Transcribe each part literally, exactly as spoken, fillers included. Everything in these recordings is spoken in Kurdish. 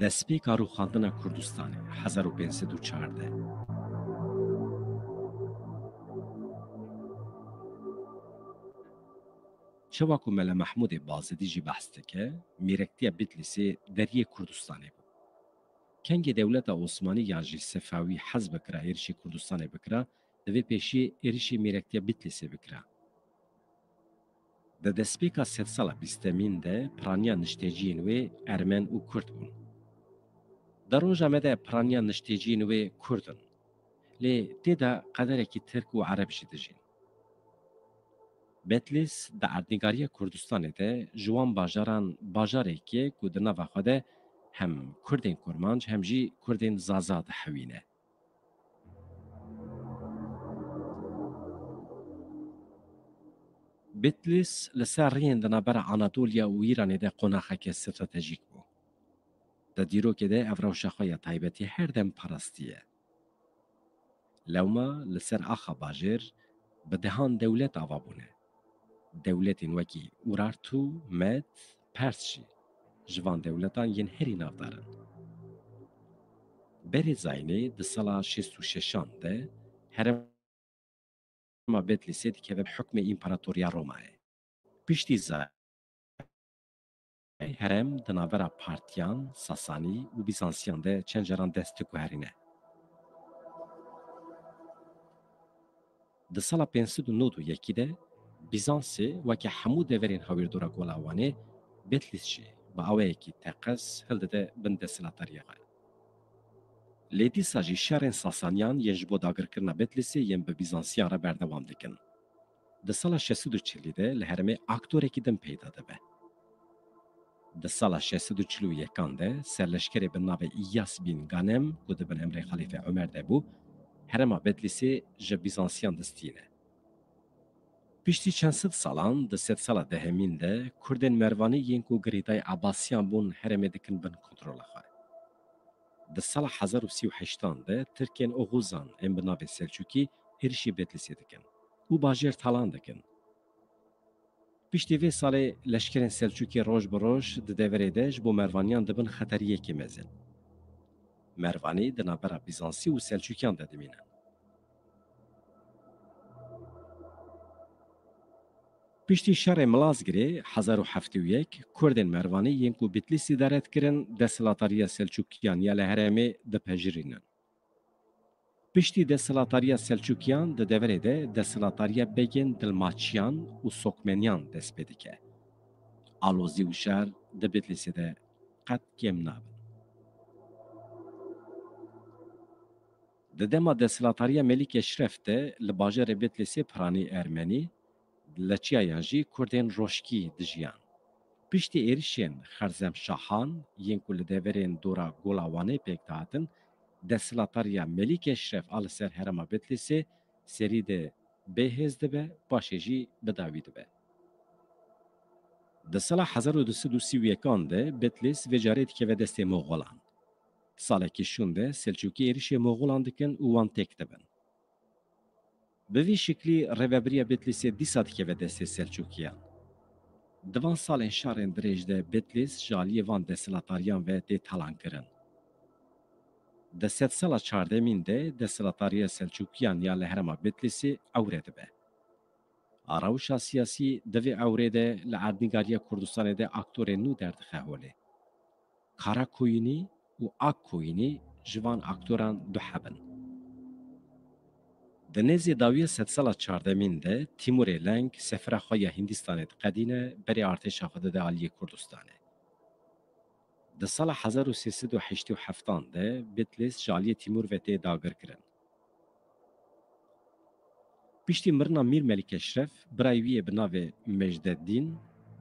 Destpêka rûxandina Kurdistanê, hezar û pênc sed û çardeh. Çawa ku Mele Mehmûdê Bazidî jî behs dike, mîrektiya Bitlîsê deriyê Kurdistanê bû. Kengê dewleta Osmanî yan jî Sefawî hez bikira êrişî Kurdistanê bikira, divê pêşî êrişî mîrektiya Bitlîsê bikira. Di destpêka sedsala bîstemîn de piraniya nişteciyên wê Ermen û Kurd bûn. Di roja me de piraniya nişteciyên wê Kurd in. Lê tê de qederekî Tirk û Ereb jî dijîn. Betlîs di erdnîgariya Kurdistanê de ji wan bajaran bajarek e ku di nava xwe de hem Kurdên Kurmanc hem jî Kurdên Zaza dihewîne. Bitlîs li ser rêyên di navbera Anatoliya û Îranê de qonaxeke stratejîk bû. Di dîrokê de ev rewşa xwe ya taybetî her dem parastiye. Lewma li ser axa bajêr bi dehan dewlet ava bûne. Dewletên wekî Urartu, Med, Pers jî ji van dewletan yên herî navdar in. Berê Zaynê di sala şêst û şeşan de herêma Betlîsê dikeve hukmê Împaratoriya Romayê. Piştî Zaynê herêm di navbera Partiyan, Sasanî û Bîzansiyan de çend caran dest diguherîne. Di sala pênc sed û nod û yekî de Bîzansê weke hemû deverên hawîrdora Gola Wanê, Betlîs jî bi awayekî teqez hildide bin desthilatdariya xwe. Lê dîsa jî şerên Sasaniyan yên ji bo dagirkirina Betlîsê yên bi Bîzansiyan re berdewam dikin. Di sala şeş sed û çilî de li herêmê aktorekî din peyda dibe. Di sala şeş sed û çil û yekan de serleşkerê bi navê Îyas bin Ganem ku di bin emrê Xelîfe Omer de bû, herêma Betlîsê ji Bîzansiyan distîne. Piştî çend sed salan, di sedsala dehemîn de Kurdên Mervanî yên ku girêdayî Ebasiyan bûn herêmê dikin bin kontrola xwe. Di sala hezar û sî û heştan de Tirkên Oxuzan ên bi navê Selçûkî êrişî Betlîsê dikin û bajêr talan dikin. Piştî vê salê leşkerên Selçûkî roj bi roj di deverê de ji bo Mervaniyan dibin xeteriyekê mezin. Mervanî di navbera Bîzansî û Selçûkiyan de dimînin. Piştî şerê Milazgirê hezar û heftê û yek, Kurdên Mervanî yên ku Bitlîs îdare dikirin, desthilatdariya Selçûkiyan ya li herêmê dipejirînin. Piştî desthilatdariya Selçûkiyan di deverê de desthilatdariya begên Dilmaçiyan û Sokmeniyan dest pê dike. Alozî û şer di Bitlîsê de qet kêm nabin. Di dema desthilatdariya Melîk Eşref de li bajarê Bitlîsê piranî Ermenî, li çiyayan jî Kurdên Roşkî dijiyan. Piştî êrişên Xerzemşahan yên ku li deverên dora Gola Wanê pêk dihatin, desthilatdariya Melîk Eşref a li ser herêma Bitlîsê serî de bêhêz dibe, paşê jî bi dawî dibe. Di sala hezar û du sed û sî û yekan de Bitlîs vê carê dikeve destê Moxolan. Salekî şûn de Selçûkî êrişê Moxolan dikin û wan têk dibin. Bi vî şiklî rêvebiriya Bitlîsê dîsa dikeve destê Selçûkiyan. Di van salên şerên dirêj de Bitlîs ji aliyê van desthilatdariyan ve tê talankirin. Di sedsala çardemîn de desthilatdariya Selçûkiyan ya li herêma Bitlîsê ewre dibe. A rewşa siyasî di vê ewrê de li erdnîgariya Kurdistanê de aktorên nû derdixe holê. Kara Koyînî û Ak Koyînî ji van aktoran du heb in. Di nêzê dawiya sedsala çardemîn de Tîmûrê Leng sefira xwe ya Hîndistanê diqedîne, berê artêşa xwe dide aliyê Kurdistanê. Di sala hezar û sê sed û heştê û heftan de Bitlîs ji aliyê Tîmûr ve tê dagirkirin. Piştî mirina Mîr Melîk Eşref, birayê wî yê bi navê Mecdeddîn,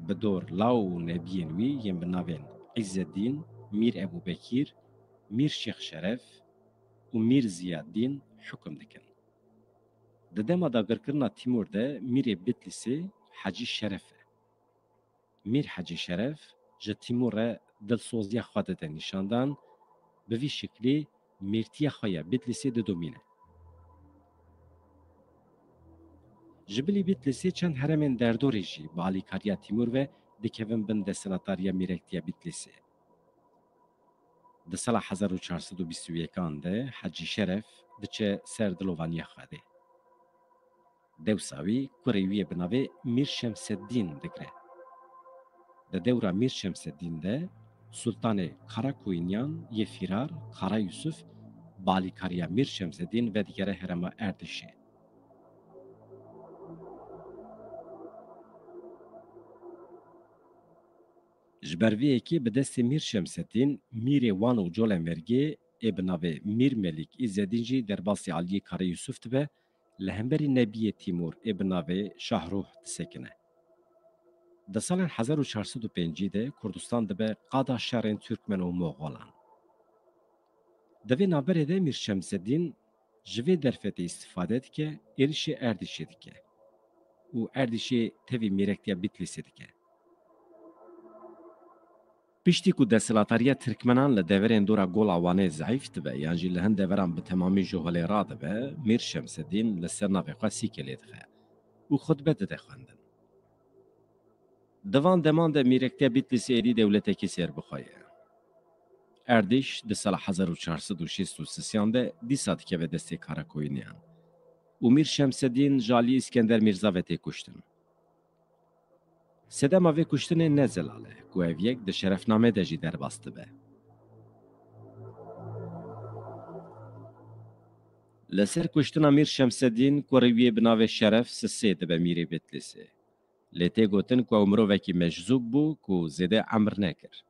bi dor law û nebiyên wî yên bi navên Îzzeddîn, Mîr Ebû Bekîr, Mîr Şêx Şeref û Mîr Ziyaddîn hukum dikin. Di dema dagirkirina Tîmûr de mîrê Bitlîsê Hecî Şeref e. Mîr Hecî Şeref ji Tîmûr re dilsoziya xwe dide nîşandan, bi vî şiklî mîrtiya xwe ya Bitlîsê didomîne. Ji bilî Bitlîsê çend herêmên derdorê jî bi alîkariya Tîmûr ve dikevin bin desthilatdariya mîrektiya Bitlîsê. Di sala hezar û çar sed û bîst û yekan de Hecî Şeref diçe ser dilovaniya Xwedê. Dewsa wî kurê wî yê bi navê Mîr Şemseddîn digre. Di dewra Mîr Şemseddîn de Sultanê Karakoyîniyan yê fîrar Kara Yusuf bi alîkariya Mîr Şemseddîn vedigere herêma Erdîşê. Ji ber vê yekê bi destê Mîr Şemseddîn, mîrê Wan û Colemêrgê ê bi navê Mîr Melîk Îzzedîn jî derbasî aliyê Kara Yusuf dibe, li hemberî Nebiyê Tîmûr ê bi navê Şahruh disekine. Di salên hezar û çar sed û pêncî de Kurdistan dibe qada şerên Tirkmen û Moxolan. Di vê navberê de Mîr Şemseddîn ji vê derfetê îstîfade dike, êrişê Erdîşê dike û Erdîşê tevî mîrektiya Bitlîsê dike. Piştî ku desthilatdariya Tirkmenan li deverên dora Gola Wanê zeîf dibe yan jî li hin deveran bi temamî ji holê radibe, Mîr Şemseddîn li ser navê xwe sîkê lê dixe û xutbe dide xwendin. Di van deman de mîrektiya Bitlîsê êdî dewletekî serbixwe ye. Erdîş di sala hezar û çar sed û şêst û sisiyan de dîsa dikeve destê Karakoyîniyan û Mîr Şemseddîn ji alî Îskender Mîrza ve tê kuştin. Sedema vê kuştinê ne zelal e ku ev yek di şerefnamê de jî derbas dibe. Li ser kuştina Mîr Şemseddîn kurê wî yê bi navê Şeref sisê dibe mîrê Bitlîsê. Lê tê gotin ku ew mirovekî meczûb bû ku zêde emr nekir.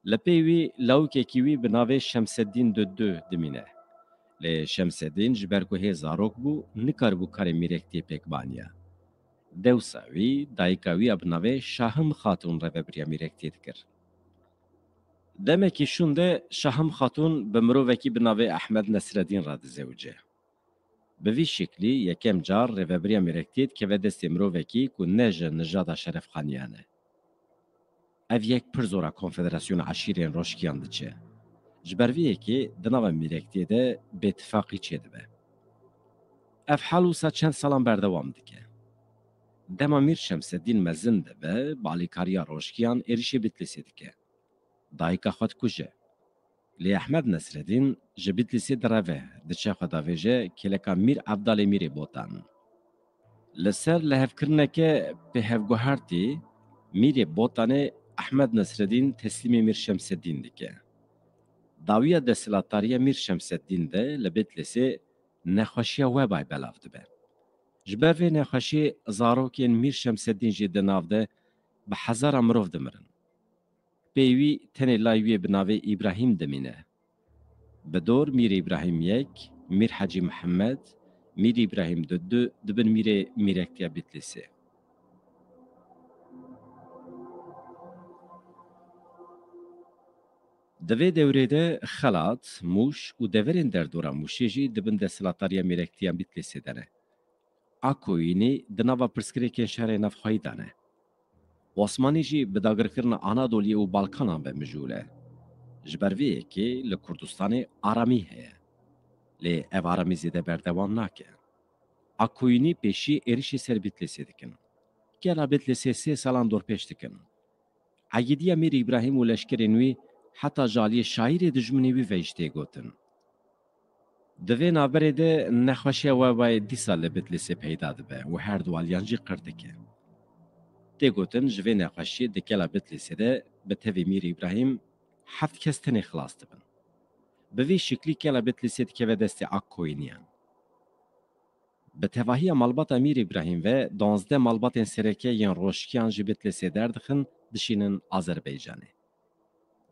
Li pey wî lawikekî wî bi navê Şemseddîn Duddu dimîne. Lê Şemseddîn ji ber ku hê zarok bû, nikaribû karê mîrektiyê pêk baniya. Dewsa wî dayika wî ya bi navê Şahim Xatûn rêvebiriya mîrektiyê dikir. Demekî şûn de Şahim Xatûn bi mirovekî bi navê Ehmed Nesreddîn re dizewice. Bi vî şiklî yekem car rêvebiriya mîrektiyê dikeve destê mirovekî ku ne ji nijada Şerefxaniyan e. Ev yek pir zora konfederasyona eşîrên Roşkiyan diçe. Ji ber vê yekê di nava mîrektiyê de bêtifaqî çêdibe. Ev hal wisa çend salan berdewam dike. Dema Mîr Şemseddîn mezin dibe, bi alîkariya Roşkiyan êrişê Bitlîsê dike. Dayika xwe dikuje. Lê Ehmed Nesreddîn ji Bitlîsê direve, diçe xwe davêje kêleka Mîr Evdalê Mîrê Botan. Li ser lihevkirineke pêhevguhertî, Mîrê Botanê Ehmed Nesreddîn teslîmê Mîr Şemseddîn dike. Dawiya desthilatdariya Mîr Şemseddîn de li Bitlîsê nexweşiya webayê belav dibe. Ji ber vê nexweşiyê zarokên Mîr Şemseddîn jî di nav de bi hezara mirov dimirin. Pey wî tenê layê wî yê bi navê Îbrahîm dimîne. Bi dor Mîr Îbrahîm yek, Mîr Hecî Mihemed, Mîr Îbrahîm Duddu dibin mîrê mîrektiya Bitlîsê. Di vê dewrê de Xelat, Mûş û deverên derdora Mûşê jî dibin desthilatdariya mîrektiya Bitlîsê de ne. A Koyînî di nava pirsgirêkên şerê navxweyî de ne. Osmanî jî bi dagirkirina Anadoliyê û Balkanan ve mijûl e. Ji ber vê yekê li Kurdistanê aramî heye. Lê ev aramî zêde berdewam nake. A Koyînî pêşî êrişê ser Bitlîsê dikin. Kela Bitlîsê sê salan dorpêç dikin. Eyîdiya Mîr Îbrahîm û leşkerên wî heta ji aliyê şaîrê dijminê wî ve jî tê gotin. Di vê navberê de nexweşiya webayê dîsa li Bitlîsê peyda dibe û her du aliyan jî qir dike. Tê gotin ji vê nexweşiyê di kela Bitlîsê de bi tevî Mîr Îbrahîm heft kes tenê xilas dibin. Bi vî şiklî kela Bitlîsê dikeve destê Ak Koyîniyan. Bi tevahiya malbata Mîr Îbrahîm ve duwazdeh malbatên sereke yên Roşkiyan ji Bitlîsê derdixin, dişînin Azerbaycanê.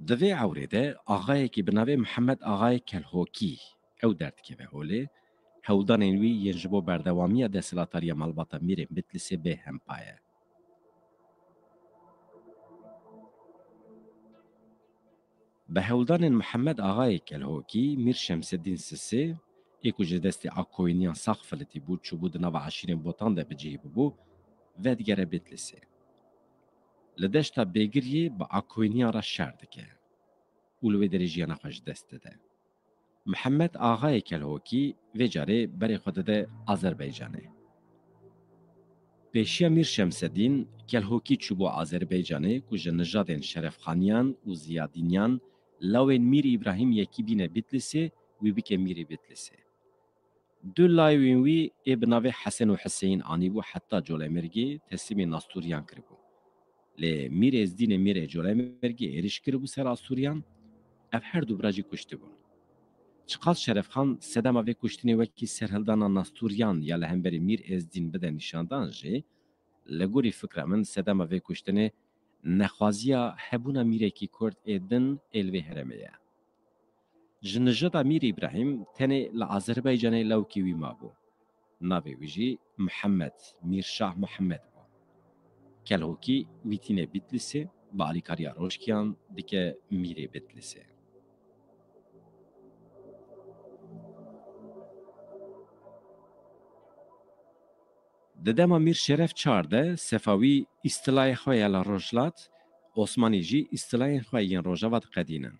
Di vê ewrê de axayekî bi navê Mihemed Axayê Kelhokî ew derdikeve holê, hewldanên wî yên ji bo berdewamiya desthilatdariya malbata Mîrên Bitlîsê bê hempa ye. Bi hewldanên Mihemed Axayê Kelhokî, Mîr Şemseddîn Sisê, ê ku ji destê Akoyîniyan sax filitî bû, çûbû di nava eşîrên Botan de bi cihî bûbû, vedigere Bitlîsê. Li deşta Bêgiriyê bi Akoyîniyan re şer dike û li wê derê jiyana xwe ji dest dide. Mihemed Axayê Kelhokî vê carê berê xwe dide Azerbaycanê. Pêşiya Mîr Şemsedîn, Kelhokî çûbû Azerbaycanê ku ji nijadên Şerefxaniyan û Ziyadîniyan Lawên Mîr Îbrahîm yekî bîne Bîtlîsê, wî bike Mîrê Bîtlîsê. Du lawên wî ê bi navê Hesen û Hiseyîn anîbû heta Colemêrgê teslîmê Nastûriyan kiribû. Lê Mîr Êzdînê Mîrê Colemêrgê êrîş kiribû ser Astûriyan, ev her du bira jî kuştibûn. Çiqas Şerefxan sedema vê kuştinê wekî serhildana Nastûriyan ya li hemberî Mîr Êzdîn bide nîşandan jî, li gorî fikra min sedema vê kuştinê nexwaziya hebûna mîrekî kurd ê din ê li vê herêmê ye. Ji nijada Mîr Îbrahîm tenê li Azerbaycanê lawkî wî mabû. Navê wî jî Mihemed, Mîr Şah Mihemed bû. Kelhokî wî tîne Bîtlîsê, bi alîkariya Roşkiyan dike Mîrê Bîtlîsê. Di dema Mîr Şeref çar de Sefawî îstilayê xwe ya li Rojhilat, Osmanî jî îstilayên xwe yên Rojava diqedînin.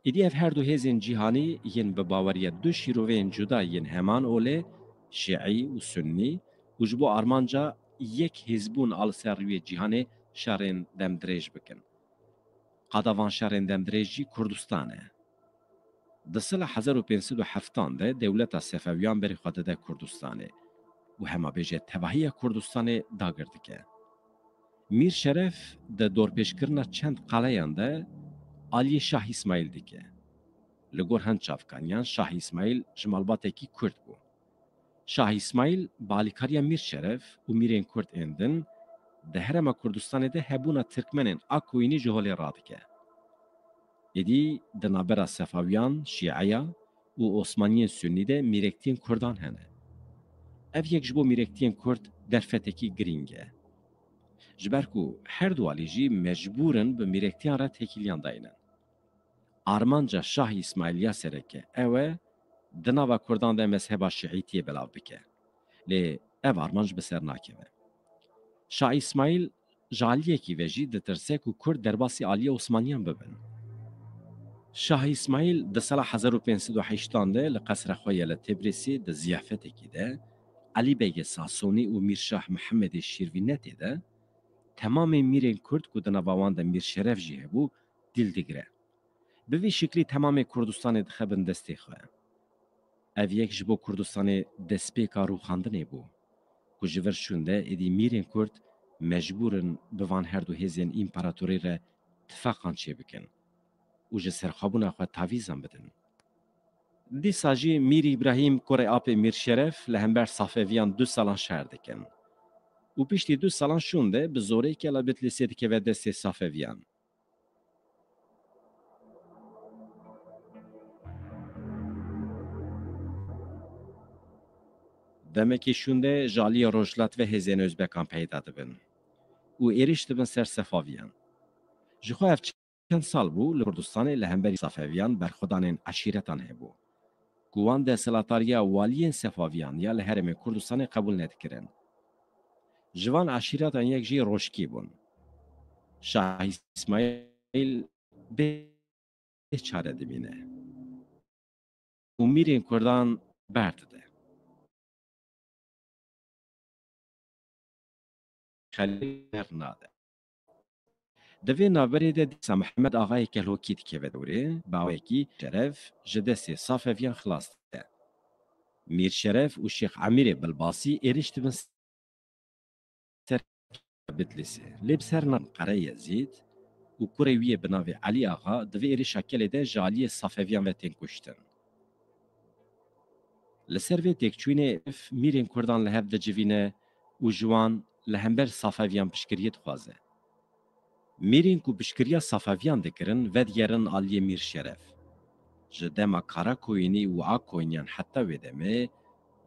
Êdî ev her du hêzên cîhanî yên bi baweriya du şîroveyên cuda yên heman olê, şîî û sunnî, û ji bo armanca yek hêzbûn a li ser rûyê cîhanê şerên demdirêj bikin. Qada van şerên demdirêj jî Kurdistan e. Di sala hezar û pênc sed û heftan de dewleta Sefewiyan berê xwe dide Kurdistanê û hema bêje tevahiya Kurdistanê dagir dike. Mîr Şeref di dorpêçkirina çend qaleyan de aliyê Şah Îsmaîl dike. Li gor hin çavkaniyan Şah Îsmaîl ji malbatekî Kurd bû. Şah Îsmaîl bi alîkariya Mîr Şeref û mîrên Kurd ên din di herêma Kurdistanê de hebûna Tirkmenên a koyînî ji holê radike. Êdî di navbera Sefawiyan, Şîeya û Osmaniyên Sunnî de mîrektiyên Kurdan hene. Ev yek ji bo mîrektiyên Kurd derfetekî girîng e. Ji ber ku her du alî jî mecbûr in bi mîrektiyan re têkiliyan daynin. Armanca Şah Îsmaîl ya sereke ew e, di nava Kurdan de mezheba Şiîtiyê belav bike. Lê ev armanc bi ser nakeve. Şah Îsmaîl ji aliyekî ve jî ditirse ku Kurd derbasî aliyê Osmaniyan bibin. Şah Îsmaîl di sala hezar û pênc sed û heştan de li qesra xwe ya li Tebrisê di ziyafetekî de Elî Begê Sasonî û Mîr Şah Mihemedê Şîrvînetê de temamê mîrên Kurd ku di nava wan de Mîr Şeref jî hebû, dîl digire. Bi vî şiklî temamê Kurdistanê dixe bin destê xwe. Ev yek ji bo Kurdistanê destpêka rûxandinê bû, ku ji vir şûnde êdî mîrên Kurd mecbûr in bi van her du hêzên împaratorî re tifaqan çêbikin û ji serxwebûna xwe tavîzan bidin. Dîsa jî Mîr Îbrahîm kurê apê Mîr Şeref li hember Safeviyan du salan şer dikin û piştî du salan şûnde bi zorê kela Bitlîsê dikeve destê Safeviyan. Demekî şûnde ji aliyê Rojhilat ve hêzên Ozbekan peyda dibin û êrîş dibin ser Sefaviyan. Ji xwe ev çend sal bû li Kurdistanê li hemberî Safeviyan berxwedanên eşîretan hebû, ku wan desthilatdariya waliyên Sefaviyan ya li herêmê Kurdistanê qebûl nedikirin. Ji van eşîretan yek jî Roşkî bûn. Şah Îsmaîl bê çare dimîne û mîrên Kurdan berdide. Xelîl ber nade. Di vê navberê de dîsa Mihemed Axayê Kelhokî dikeve dewrê, bi awayekî Şeref ji destê Safeviyan xilas dike. Mîr Şeref û Şêx Emîrê Bilbasî êrîş dibin ser Bitlîsê. Lê bi ser nan Qere Yezîd û kurê wî yê bi navê Elî Axa di vê êrişa kelê de ji aliyê Safeviyan ve tên kuştin. Li ser vê têkçûyînê mîrên Kurdan li hev dicivîne û ji wan li hember Safeviyan piştgiriyê dixwaze. Mîrên ku piştgiriya Safeviyan dikirin, vedigerin aliyê Mîr Şeref. Ji dema Karakoyunî û Akoyunyan heta wê demê,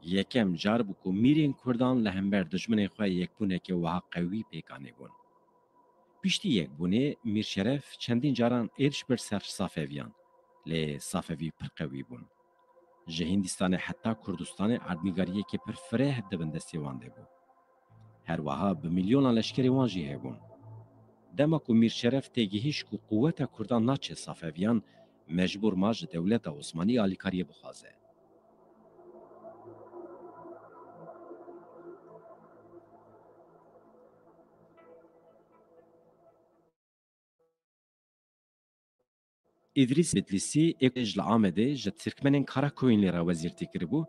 yekem car bû ku mîrên Kurdan li hember dijminên xwe yekbûneke wiha qewî pêk anîbûn. Piştî yekbûnê, Mîr Şeref çendîn caran êrîş bir ser Safeviyan, lê Safevî pir qewî bûn. Ji Hîndistanê heta Kurdistanê erdnîgariyekê pir fireh di bin destê wan de bû. Her wiha bi milyonan leşkerê wan jî hebûn. Dema ku Mîr Şeref têgihîşt ku quweta Kurdan naçe Safeviyan, mecbûr ma ji dewleta Osmanî alîkariyê bixwaze. Îdrîs Bitlîsî ê ku ji li Amedê ji Tirkmenên Karakoyunlê re wezîrtî kiribû,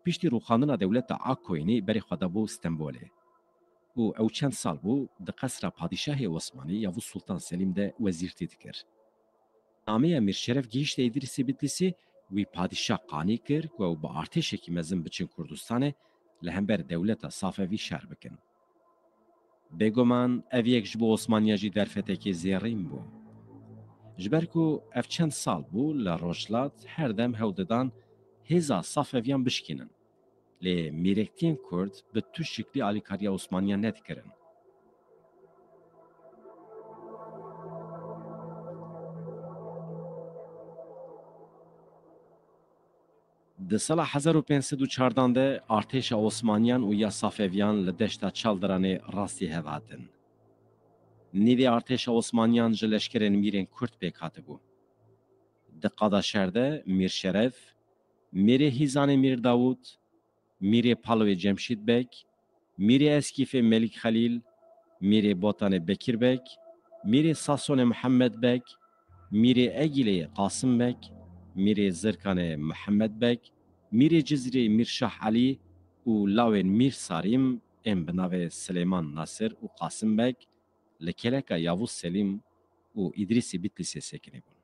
piştî rûxandina dewleta Akoyunî berê xwe dabû Stenbolê û ew çend sal bû di qesra padîşahê Osmanî Yavuz Sultan Selîm de wezîrtî dikir. Nameya Mîr Şeref gihîşte Îdrîsê Bitlîsî, wî padîşah qanî kir ku ew bi artêşekî mezin biçin Kurdistanê, li hember dewleta Safevî şer bikin. Bêguman ev yek ji bo Osmaniya jî derfetekî zêrîn bû. Ji ber ku ev çend sal bû li Rojhilat her dem hewl didan hêza Safeviyan bişkînin. Lê mîrektiyên Kurd bi tu şiklî alîkariya Osmaniyan nedikirin. Di sala hezar û pênc sed û çardan de artêşa Osmaniyan û ya Safeviyan li deşta Çaldiranê rastî hev hatin. Nîvê artêşa Osmaniyan ji leşkerên mîrên Kurd pêk hatibû. Di qada şer de Mîr Şeref, Mîrê Hîzanê Mîr Dawûd, Mîrê Paloyê Cemşîd Beg, Mîrê Eskîfê Melîk Xelîl, Mîrê Botanê Bekîr Beg, Mîrê Sasonê Mihemed Beg, Mîrê Egîleyê Qasim Beg, Mîrê Zirkanê Mihemed Beg, Mîrê Cizrê Mîr Şah Elî û lawên Mîr Sarîm ên bi navê Silêman Nasir û Qasim Beg li keleka Yavuz Selîm û Îdrîsê Bitlîsê sekinî bûn.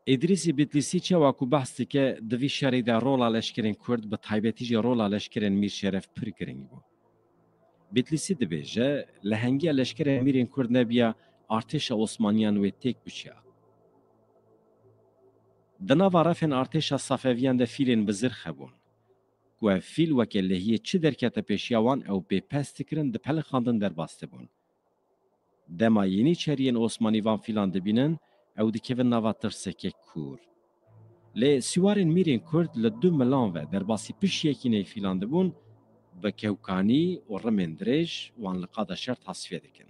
Îdrîsî Bitlîsî çawa ku behs dike, di vî şerî de rola leşkerên Kurd, bi taybetî jî rola leşkerên Mîr Şeref pir girîng bû. Bitlîsî dibêje, lehengiya leşkerên mîrên Kurd nebiya, artêşa Osmaniyan wê têk biçiya. Di nava refên artêşa Safeviyan de fîlên bi zirx hebûn. Ku ev fîl weke lehiyê çi derkete pêşiya wan, ew bêpes dikirin, dipelixandin, derbas dibûn. Dema Yeniçeriyên Osmanî van fîlan dibînin, ew dikevin nava tirsekê kûr. Lê siwarên mîrên Kurd li du milan ve derbasî pişiyekî neyfîlan dibûn, bi kewkanî û rimên dirêj wan li qada şer tasfiye dikin.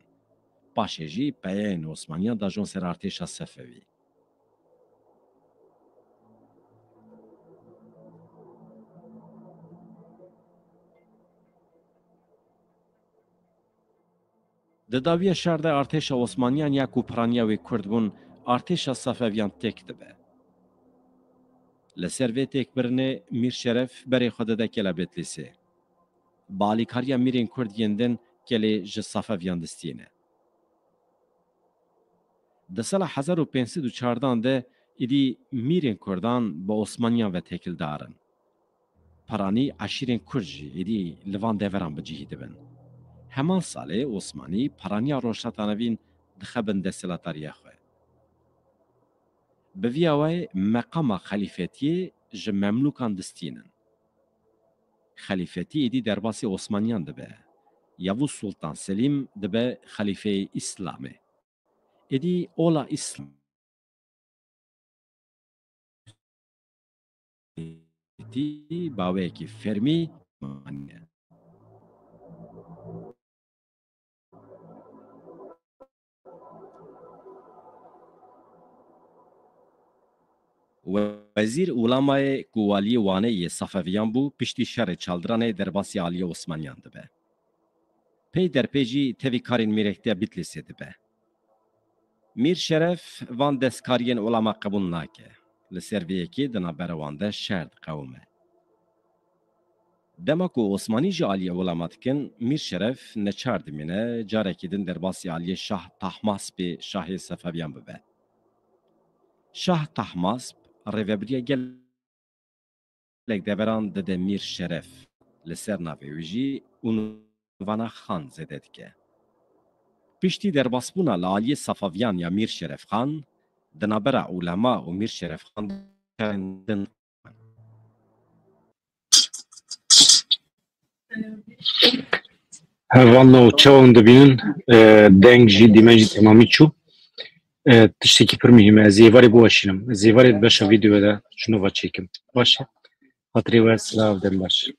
Paşê jî peyeyên Osmaniyan dajon ser artêşa Sefewî. Di dawiya şer de artêşa Osmaniyan ya ku piraniya wê Kurd bûn, artêşa Safeviyan têk dibe. Li ser vê têkbirinê Mîr Şeref berê xwe dide kela Betlîsê. Bi alîkariya mîrên Kurd yên din kelê ji Safeviyan distîne. Di sala hezar û pênc sed û çardan de êdî mîrên Kurdan bi Osmaniyan ve têkildar in. Piranî eşîrên Kurd jî êdî li van deveran bi cihî dibin. Heman salê Osmanî piraniya Rojhilata Navîn dixe bin desthilatdariya xwe. Bi vî awayê meqama xelîfetiyê ji Memlûkan distînin. Xelîfetî êdî derbasî Osmaniyan dibe. Yavuz Sultan Selîm dibe xelîfeyê Îslamê. Êdî ola Îslam baweyekî fermî maniye. Wezîr Ulamayê ku waliyê Wanê yê Safeviyan bû, piştî şerê Çaldiranê derbasî aliyê Osmaniyan dibe. Pey derpê jî tevî karên mîrektiya Bitlîsê dibe. Mîr Şeref van destkariyên Ulama qebûl nake. Li ser vê yekê di navbera wan de şer diqewime. Dema ku Osmanî ji aliyê Ulama dikin, Mîr Şeref neçar dimîne, carekî din derbasî aliyê Şah Tahmaspê şahê Sefeviyan bibe. Şah Tahmasp rêvebiriya gelek deveran dide Mîr Şeref, li ser navê wî jî ûnvana xan zêde dike. Piştî derbasbûna li aliyê Safaviyan ya Mîr Şeref Xan, di navbera Ulema û Mîr Şeref Xan de şerên din Hevalno, çawa hûn dibînin, e, deng jî, dîmen jî temamî çû. E, tiştekî pir muhîm e, ez ê êvarê biweşînim. Ez ê êvarê di beşa vîdeoyê de ji nû ve çêkim. Baş e? Xatirê we, silav, dem baş.